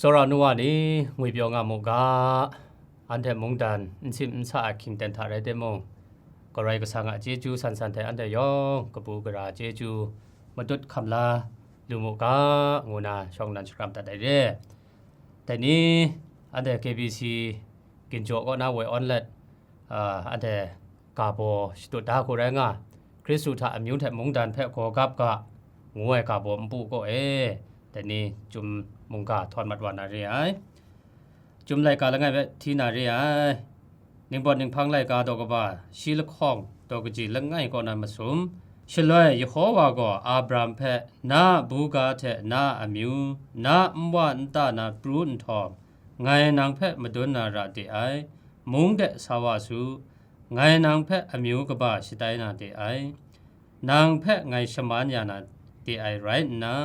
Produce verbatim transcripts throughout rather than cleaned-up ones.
Tsawra nu wa ni, ngwipyaw nga mu ga, anhte mungdan n sim n sa ai hkying ten hta rai timung, Karai Kasang a chyeju san san hte anhte yawng kabu gara chyeju matut hkam la lu mu ga, ngu na shawng nnan shakram dat ai re. Dai ni, anhte K B C ginjaw kaw na woi awn let, a, anhte ga baw shadut da hku rai nga, Hkristu hta amyu hte mungdan hpe gaw gap ga, ngu ai ga baw npu kaw e, dai ni chyum mungga htawn mat wa na re ai. Chyum laika langai hpe hti na re ai. Ningpawt ninghpang laika daw kaba, shi lahkawng daw kaji langai kaw na masum. Shaloi Yehova gaw Abram hpe, "Na a buga hte na a amyu, na a nwa nta na pru nhtawm, ngai nang hpe madun na ra de ai, mung de sa wa su, ngai nang hpe amyu kaba shatai na de ai, nang hpe ngai shaman ya na de ai rai nna,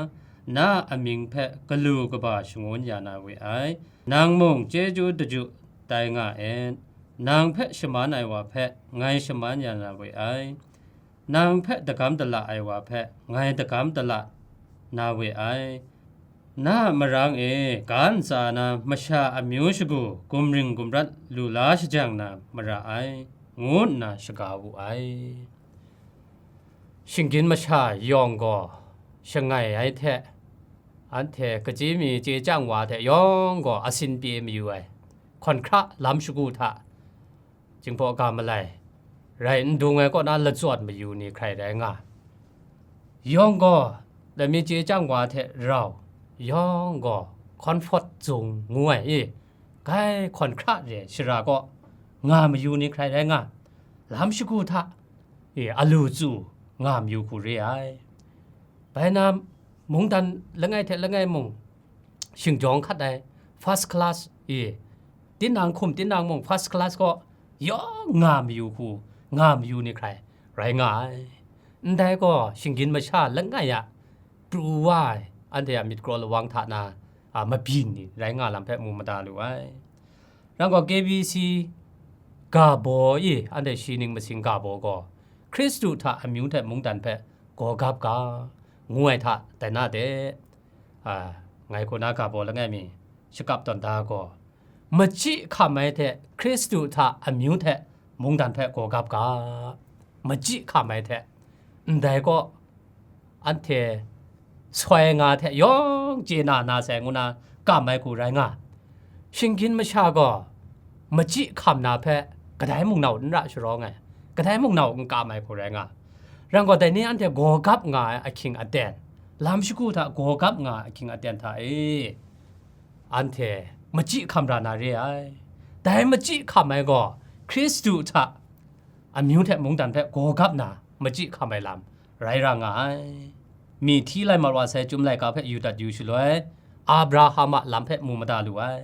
na a amying hpe galu kaba shangun ya na we ai, nang mung chyeju daju tai nga et, nang hpe shaman ai wa hpe ngai shaman ya na we ai, nang hpe dagam dala ai wa hpe ngai dagam dala na we ai. Na a marang e ga ntsa na masha amyu shagu gumring gumrat lu la shajang na mara ai," ngu nna shaga wu ai. Shinggyim masha yawng gaw shangai ai hte, anhte kachyi mi chye chyang wa hte yawng gaw asin pye mayu ai, hkawn hkra lam shagu hta, Jinghpaw ga malai, rai n dung ai kaw na latsawt mayu ni hkrai rai nga. Yawng gaw, lami chye chyang wa hte rau, yawng gaw, comfort zone ngu ai i, gai hkawn hkra re shara kaw nga mayu ni hkrai rai nga. Lam shagu hta, i, alu tsu nga mayu hku re ai. Bai na, mungdan langai hte langai mung, shingjawng hkat ai, first class i, tinang hkum tinang mung first class kaw yawng nga mayu hku, nga mayu ni hkrai rai nga ai. Ndai gaw shinggyim masha langai a pru wa ai, anhte a myit kraw lawang hta na, a, mabyin ni rai nga lam hpe mu mada lu ai. Rang gaw K B C ga baw i, anhte shi ning masing ga baw gaw, Hkristu hta amyu hte mungdan hpe gaw gap ga, ngu ai hta, dai na de, a, ngai hku na ga baw langai mi, shakap tawn da gaw, machyi hkam ai hte Hkristu hta amyu hte mungdan hpe gaw gap ga, machyi hkam ai hte, ndai kaw, anhte soi nga hte yawng chye na na sai ngu na kam ai hku rai nga. Shinggyim masha gaw machyi hkam na hpe kadai mung nau n ra sharawng ai, kadai mung nau n kam ai hku rai nga. Rang gaw, dai ni anhte gaw gap nga ai ahkying aten, lam shagu hta gaw gap nga ai ahkying aten hta e, anhte machyi hkam ra na re ai. Dai machyi hkam ai gaw Hkristu hta amyu hte mungdan hpe gaw gap na machyi hkam ai lam rai ra nga ai. Mi hti lai mat wa sai Chyum laika hpe yu dat yu shaloi, Abraham a lam hpe mu mada lu ai.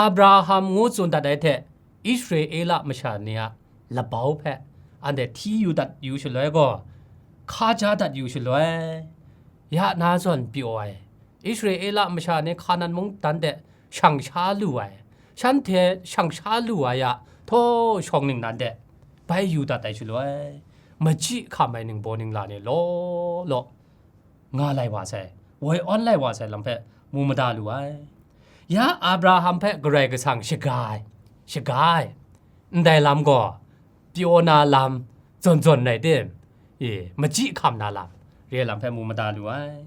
Abraham ngu tsun dat ai hte, Israela masha ni a labau hpe anhte hti yu dat yu shaloi gaw, hka ja dat yu shaloi, ya na zawn pyaw ai, Israela masha ni Hkanan mungdan de shang sha lu ai, shanhte shang sha lu ai a htaw shawng ningnan de bai yu dat ai shaloi, machyi hkam ai ningbaw ningla ni law law nga lai wa sai, woi awn lai wa sai lam hpe mu mada lu ai. Ya Abraham hpe Karai Kasang shaga ai, shaga ai, ndai lam gaw, pyaw na lam zawn zawn rai tim? E, machyi hkam na lam, re lam hpe mu mada lu ai.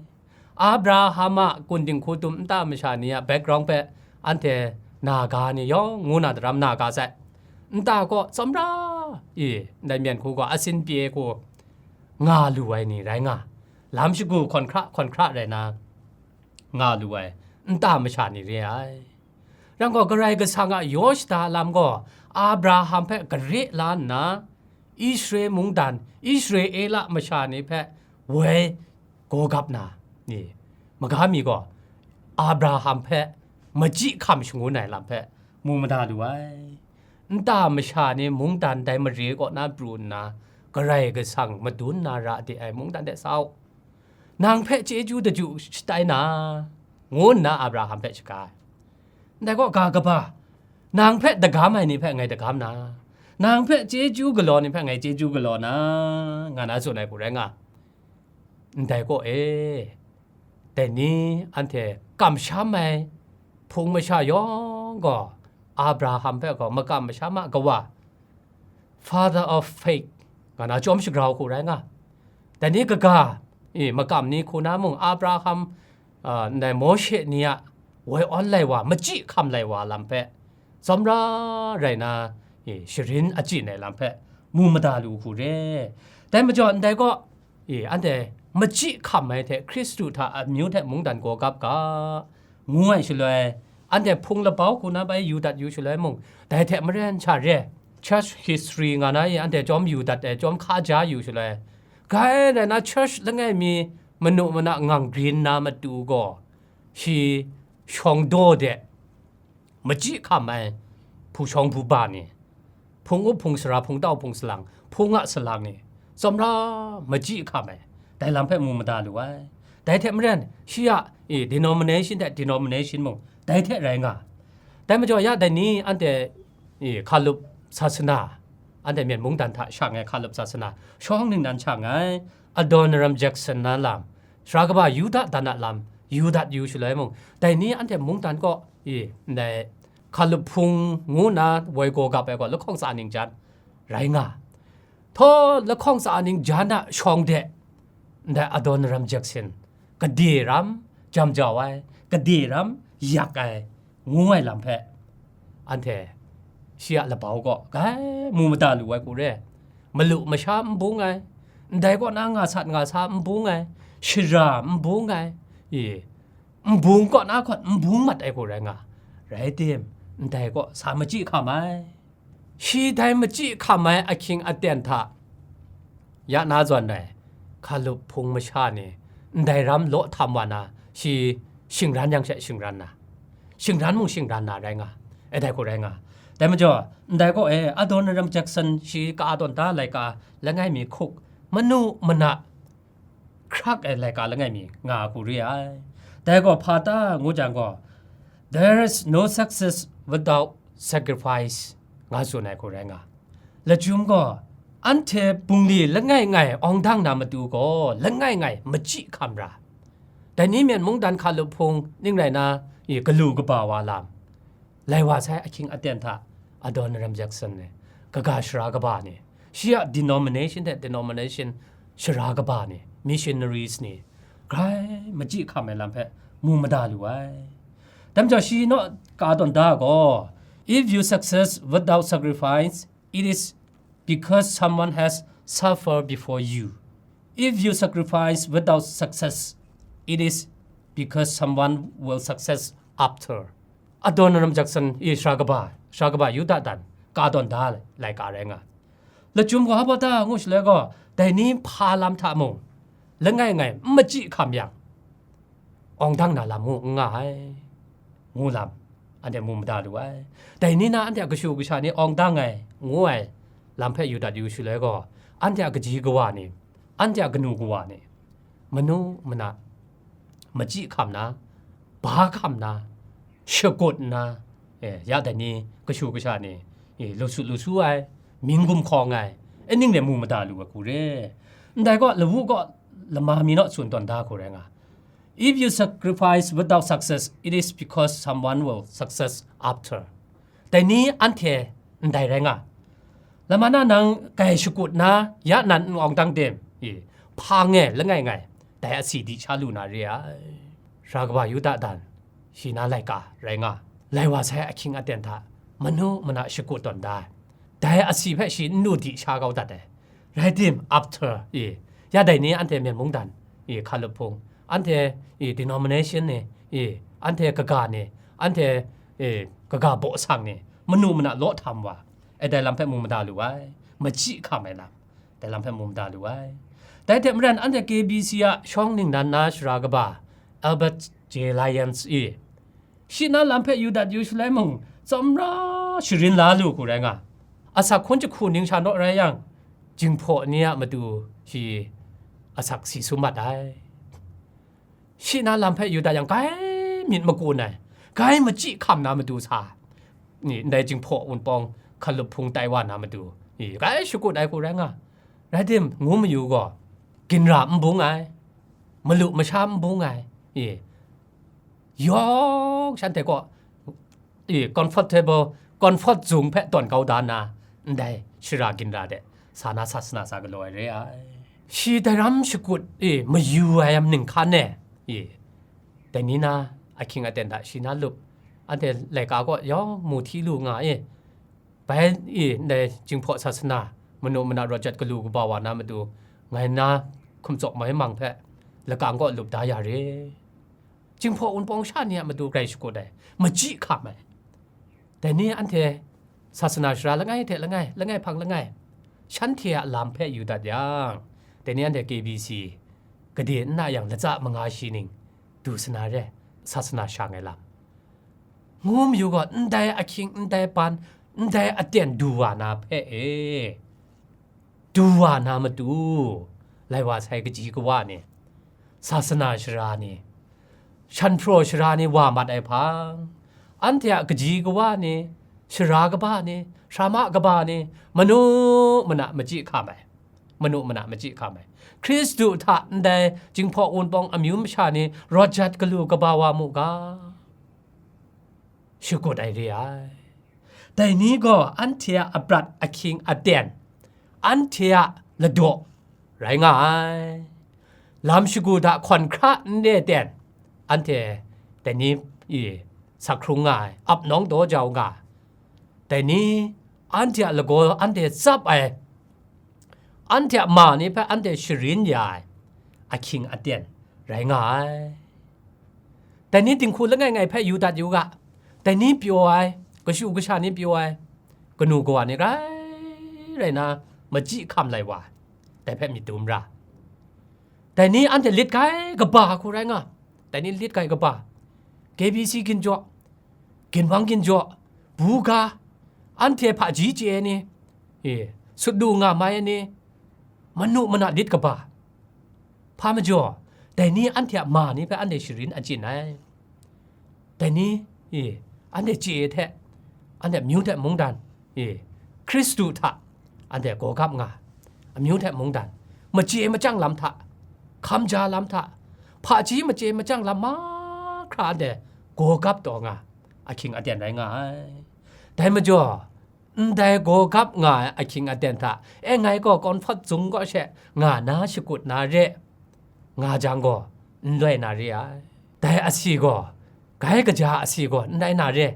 Abraham a kun dinghku tum nta masha ni a background hpe anhte na ga ni yawng ngu na daram na ga sai. Nta gaw tsawmra, e, ndai myen hku gaw asin pye hku nga lu ai ni rai nga, lam shagu hkawn hkra hkawn hkra rai na nga lu ai nta masha ni re ai. Rang gaw, Karai Kasang a yaw shada lam gaw Abraham hpe gare la nna, Israel mungdan, Israela masha ni hpe woi gaw gap na, ni, maga mi gaw Abraham hpe machyi hkam shangun ai lam hpe mu mada lu ai. Nta masha ni mungdan dai mare kaw na pru nna, Karai Kasang madun na ra de ai mungdan de sa u. Nang hpe chyeju daju shatai na, ngu nna Abraham hpe shaga ai. Ndai gaw ga kaba, nang hpe dagam ai ni hpe ngai dagam na, nang hpe chyeju galaw ni hpe ngai chyeju galaw na, nga na tsun ai hku rai nga. Ndai gaw e, dai ni anhte kamsham ai, Hpung masha yawng gaw Abraham hpe gaw makam masham a kawa, Father of Faith, nga na chyawm shagrau hku rai nga. Dai ni kaga, e, makam ni hku na mung, Abraham, a, ndai Mawshe ni a woi awn lai wa, machyi hkam lai wa lam hpe, tsawmra rai na, e, sharin achyin ai lam hpe mu mada lu hku re. Dai majaw, ndai gaw, e, anhte machyi hkam ai hte Hkristu hta amyu hte mungdan gaw gap ga, ngu ai shaloi, anhte hpung labau hku na bai yu dat yu shaloi mung, dai hte maren sha re, church history nga na e anhte chyawm yu dat ai, chyawm hkaja yu shaloi, grai rai na church langai mi manu mana ngang grin na matu gaw, shi shawng daw de, machyi hkam ai hpu shawng hpu ba ni, hpung up hpung sara, hpung tau hpung salang, hpung a salang ni, tsawmra machyi hkam ai, dai lam hpe mu mada lu ai. Dai hte maren, shi a, e, denomination hte denomination mung, dai hte rai nga. Dai majaw ya dai ni anhte, e, hkalup sasana, anhte Myen mungdan hta shang ai hkalup sasana, shawng ningnan shang ai, Adoniram Judson na lam, sara kaba Yuda dan a lam, yu dat yu shaloi mung, dai ni anhte mungdan kaw, e, ndai hkalup hpung ngu nna woi gaw gap ai gaw lahkawng tsa ning jan rai nga. Htaw lahkawng tsa ning jan a shawng de, ndai Adoniram Judson, gade ram jam jau ai, gade ram yak ai, ngu ai lam hpe, anhte shi a labau gaw grai mu mada lu ai hku re. Malu masha n bung ai, ndai kaw na nga sat nga sa n bung ai, shara n bung ai, e, n bung kaw na hkawt n bung mat ai hku rai nga, rai tim, ndai kaw sa machyi hkam ai. Shi dai machyi hkam ai ahkying aten hta, ya na zawn ai, hkalup hpung masha ni ndai ram law htam wa na, shi shingran yang she shingran na, shingran mung shingran na rai nga, e dai hku rai nga. Dai majaw, ndai kaw e, Adoniram Judson shi ka tawn da laika, langai mi hkuk, manu mana, hkrak ai laika langai mi nga hku re ai. Dai gaw hpa ta ngu jang gaw, "There is no success without sacrifice," nga tsun ai hku rai nga. Lachyum gaw, anhte bungli langai ngai awng dang na matu gaw, langai ngai machyi hkam ra. Dai ni Myen mungdan hkalup hpung ning rai na, i galu kaba wa lam, lai wa sai ahkying aten hta, Adoniram Judson ni, kaga sara kaba ni, shi a denomination hte denomination sara kaba ni, missionaries ni, grai machyi hkam ai lam hpe mu mada lu ai. Dai majaw shi naw ka tawn da gaw, "If you success without sacrifice, it is because someone has suffered before you. If you sacrifice without success, it is because someone will success after." Adoniram Judson i sara kaba, sara kaba Yuda dan ka tawn da laika rai nga. Lachyum gaw hpa ta ngu shaloi gaw, dai ni hpa lam hta mung, langai ngai n machyi hkam yang, awng dang na lam mung n nga ai, ngu lam, anhte mu mada lu ai. Dai ni na anhte a kashu kasha ni awng dang ai, ngu ai lam hpe yu dat yu shaloi gaw, anhte a kaji kawa ni, anhte a kanu kawa ni, manu mana, machyi hkam na, ba hkam na, shakut nna, e, ya dai ni kashu kasha ni, e, lu su lu su ai, mying gumhkawng ai, e, ning de mu mada lu ai hku re. Ndai gaw, lawu gaw lama mi naw tsun tawn da hku rai nga. "If you sacrifice without success, it is because someone will success after." Dai ni anhte ndai rai nga. Lama na nang grai shakut na, ya nan n awng dang tim, i, hpa nge langai ngai, dai asi di sha lu na re ai. Sara kaba Yuda dan, shi na laika rai nga, lai wa sai ahkying aten hta, manu mana shakut tawn da ai. Dai asi hpe shi n lu di sha kau dat ai. Rai tim, after, i, ya dai ni anhte Myen mungdan, i, hkalup hpung, anhte, i, denomination ni, i, anhte kaga ni, anhte, i, kaga baw sang ni, manu mana law htam wa, e dai lam hpe mu mada lu ai, machyi hkam ai lam, dai lam hpe mu mada lu ai. Dai hte maren anhte K B C a shawng ningnan na sara kaba, Albert J Lyons i, shi na lam hpe yu dat yu shaloi mung, tsawmra sharin la lu hku rai nga. Asak hkun jahku ning sha naw rai yang, Jinghpaw ni a matu shi asak si sum mat ai. Shi na lam hpe yu dat yang, grai myit makun ai, grai machyi hkam na matu sa, ni, ndai Jinghpaw Wunpawng hkalup hpung tai wa na matu, ni, grai shakut ai hku rai nga. Rai tim, ngu mayu gaw, ginra n bung ai, malu masha n bung ai, i, yawng shanhte kaw e, comfortable, comfort zone hpe tawn kau da nna, ndai shara ginra de sa na sasana sa galaw ai re ai. Shi dai ram shakut e mayu ai amying hkan e, e, dai ni na ahkying aten hta shi na lup, anhte laika kaw yawng mu hti lu nga e, bai e ndai Jinghpaw sasana, manu mana rawt jat galu kaba wa na matu, ngai na hkum tsawk mai mang hpe lakang kaw lup da ya re. Jinghpaw Wunpawng sha ni a matu grai shakut ai, machyi hkam ai. Dai ni anhte sasana shara langai hte langai, langai hpang langai, shanhte a lam hpe yu dat yang, dai ni anhte K B C gade n na yang latsa manga shi ning du sa na re, sasana shang ai lam. Ngu mayu gaw, ndai ahkying, ndai ban, ndai aten du wa na hpe e, du wa na matu, lai wa sai kaji kawa ni, sasana shara ni, shanhpraw shara ni wa mat ai hpang, anhte a kaji kawa ni, shara kaba ni, shrama kaba ni, manu mana machyi hkam ai, manu mana machyi hkam ai. Hkristu hta ndai Jinghpaw Wunpawng amyu masha ni rawt jat galu kaba wa mu ga, shakut ai re ai. Dai ni gaw anhte a aprat ahkying aten, anhte a ladaw rai nga ai. Lam shagu hta hkawn hkra n re ten, anhte dai ni, i, sak hkrung nga ai, ap nawng daw jau nga ai. Dai ni, anhte a lagaw anhte tsap ai, anhte a ma ni hpe anhte sharin ya ai ahkying aten rai nga ai. Dai ni dinghku langai ngai hpe yu dat yu ga, dai ni pyaw ai, kashu kasha ni pyaw ai, kanu kawa ni grai rai na machyi hkam lai wa, dai hpe myit dum ra. Dai ni anhte lit kai kaba hku rai nga, dai ni lit kai kaba, K B C ginjaw, ginwang ginjaw, buga, anhte hpaji chye ai ni, e, sut lu nga mai ai ni, manu mana lit kaba. Hpa majaw, dai ni anhte a ma ni hpe anhte sharin achyin ai. Dai ni, e, anhte chye hte, anhte amyu hte mungdan, e, Hkristu hta anhte gawgap nga, amyu hte mungdan, machye machyang lam hta, hkam ja lam hta, hpaji machye machyang lam mahkra anhte gawgap taw nga, ahkying aten rai nga ai. Dai majaw, ndai gawgap nga ai ahkying aten hta, e, ngai gaw comfort zone kaw she nga na shakut na re, nga jang gaw, n loi na re ai. Dai asi gaw, gai kaja asi gaw n rai na re.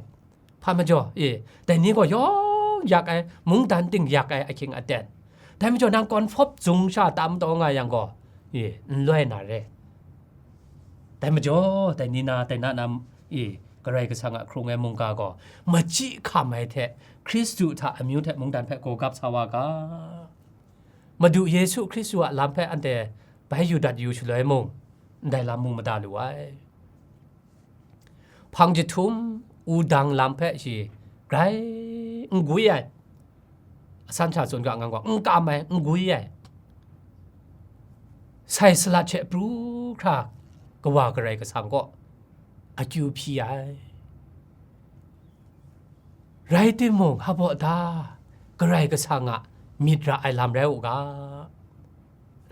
Hpa majaw, e, dai ni gaw yawng yak ai, mungdan ting yak ai ahkying aten. Dai majaw nang comfort zone sha tam taw nga yang gaw, e, n loi na re. Dai majaw, dai ni na, dai na na, e, Karai Kasang a hkrung ai mungga gaw, machyi hkam ai hte, Hkristu hta amyu hte mungdan hpe gawgap sa wa ga. Madu Yesu Hkristu a lam hpe anhte bai yu dat yu shaloi mung, ndai lam mu mada lu ai. Hpang jahtum, wudang lam hpe shi grai n gwi ai. Asan sha tsun ga ngang gaw, n kam ai, n gwi ai. Sai salat she pru hkra, Kawa Karai Kasang kaw akyu hpyi ai. Rai timung, hpa baw da, Karai Kasang a myit ra ai lam rai u ga.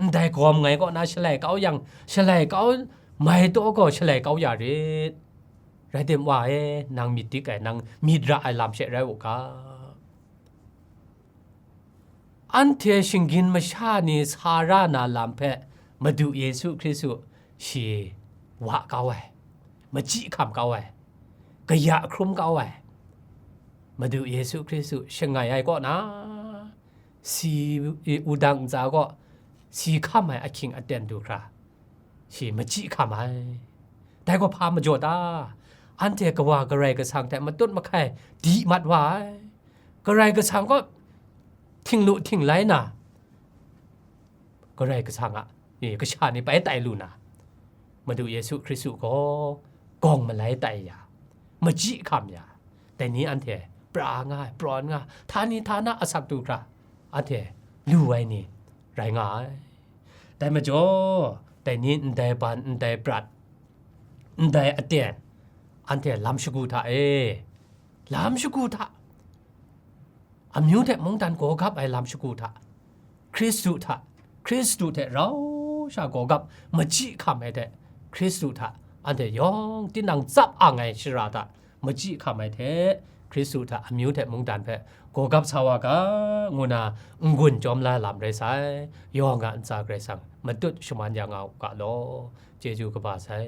Ndai gawm ngai kaw na shalai kau yang, shalai kau mai taw gaw shalai kau ya rit. Rai tim, Wa e, nang myit dik ai, nang myit ra ai lam she rai u ga. Anhte shinggyim masha ni sa ra na lam hpe Madu Yesu Hkristu shi wa kau ai, machyi hkam kau ai, kaya hkrum kau ai, Madu Yesu Hkristu shangai ai kaw na, si, i, wudang ntsa kaw si hkam ai ahkying aten du hkra, shi machyi hkam ai. Dai gaw hpa majaw ta? Anhte Kawa Karai Kasang hte matut mahkai di mat wa ai. Karai Kasang kaw htinglu htinglai na, Karai Kasang a, e, kasha ni bai tai lu na, Madu Yesu Hkristu gaw gawng malai tai ya, machyi hkam ya, dai ni anhte pra nga ai, prawn nga ai, htani htana asak du hkra, anhte lu ai ni rai nga ai. Dai majaw, dai ni ndai ban, ndai prat, ndai aten, anhte lam shagu hta e, lam shagu hta, amyu hte mungdan gawgap ai lam shagu hta, Hkristu hta, Hkristu hte rau sha gawgap machyi hkam ai hte, Hkristu hta anhte yawng tinang tsap ang ai shara hta machyi hkam ai hte, Hkristu hta amyu hte mungdan hpe gawgap sa wa ga, ngu na n-gun chyawm la lam rai sai. Yawng a ntsa Karai Kasang matut shaman ya nga u ga law, chyeju kaba sai.